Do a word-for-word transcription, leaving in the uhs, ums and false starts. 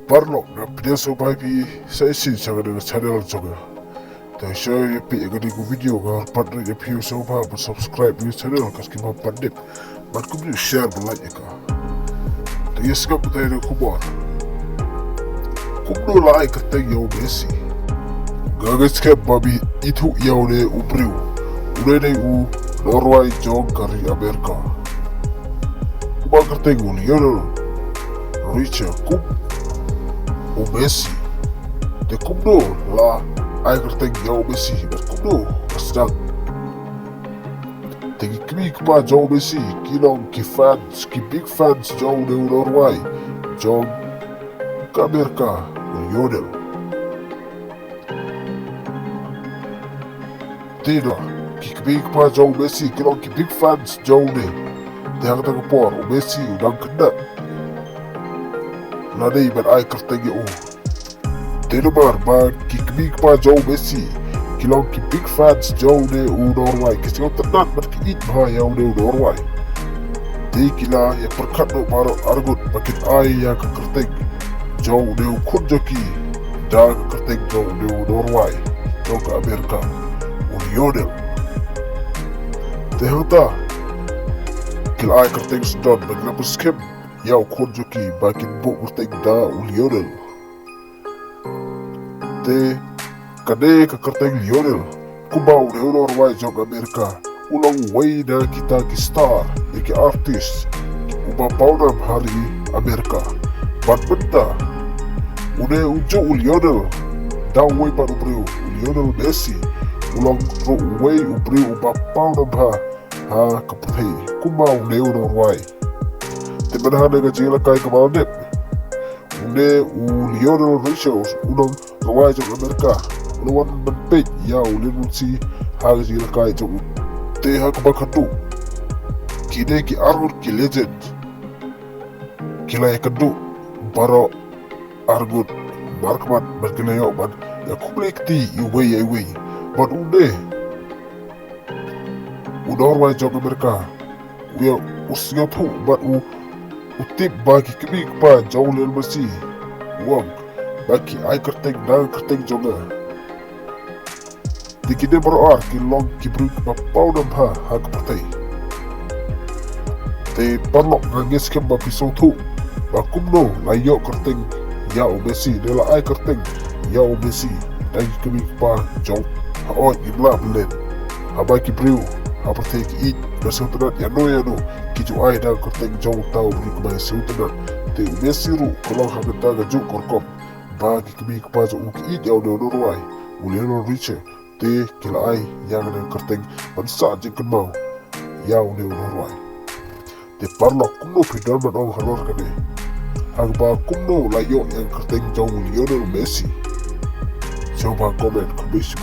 Paralok, nga pdiang sngewbha ïa phi sa shisien sha kane ka channel jong nga. Te sha ïa phi ïa kane ka video, nga kyrpad ruh ïa phi sngewbha ban subscribe ïa ka channel ka skim ban dep. Bad kumjuh share bad like ïa ka. Te ïa sngap ïa kane ka khubor. Kumno la ai kyrteng ïa u Messi? Nga ngeit skhem ba phi ithuh ïa une u briew. Une dei u nongrwai jong ka ri Amerika. Uba kyrteng u Lionel Richie kum u Messi. Te kumno la ai kyrteng ïa u Messi bad kumno ka sdang? Te ki kmie ki kpa jong u Messi ki long ki fans, ki big fans jong une u nongrwai jong ka Amerika, u Lionel. Te na, ki kmie ki kpa jong u Messi ki long ki big fans jong une. Te ha kata ka por u Messi u dang khynnah. La dei ban ai kyrteng ïa u. Te namar ba ki kmie ki kpa jong u Messi ki long ki big fans jong une u nongrwai, ki sngewtynnat bad ki ïeit bha ïa une u nongrwai. Te ki la ïa pyrkhat noh baroh arngut ba kin ai ïa ka kyrteng jong une u khun jong ki da ka kyrteng jong une u nongrwai jong ka Amerika, u Lionel. Te hangta ki la ai kyrteng sdang bad ki la pynskhem ïa u khun jong ki ba kin buh kyrteng da u Lionel. Te kane ka kyrteng Lionel, kumba une u nongrwai jong Amerika, u long uwei na kita ki star, ne ki artist uba pawnam ha ri Amerika. Bad mynta une u juh u Lionel da uwei pat u briew, u Lionel Messi, u long ruh uwei u briew uba pawnam bha ha ka pyrthei kumba une u nongrwai. Te mynta ha kane ka jingïalehkai kaba la dep, une u Lionel Richie, u nongrwai jong Amerika, u la wan ban peit ïa u Lionel Messi ha ka jingïalehkai jong u. Te ha kaba khatduh, kine ki arngut ki legend ki la ïakynduh baroh arngut markhmat bad ki la ïoh ban ïakhublei kti iwei ïa iwei. Bad une u nongrwai jong Amerika u ïa, u sngewthuh bad u, u tip ba ki kmie ki kpa jong u Lionel Messi u ong ba ki ai kyrteng da ka kyrteng jong nga. Te kine baroh ar ki long ki briew kiba pawnam bha ha ka pyrthei. Te paralok, nga ngeit skhem ba phi sngewthuh ba kumno la ïoh kyrteng ïa u Messi, ne la ai kyrteng ïa u Messi da ki kmie ki kpa jong u. Hooid, ngim lah ban len. Haba ki briew ha pyrthei ki ïeit, ki sngewtynnat ïano ïano, ki ju ai da ka kyrteng jong uta u briew kaba sngewtynnat. Te u Messi ruh ka long ha kata kajuh ka rukom ba ki kmie ki kpa jong u ki ïeit ïa une u nongrwai, u Lionel Richie. Te ki la ai ïa kane ka kyrteng ban sah jingkynmaw ïa une u nongrwai. Te paralok, kumno phi don ban ong halor kane? Haba kumno la ïoh ïa ka kyrteng jong u Lionel Messi? Sngewbha comment, khublei shibun.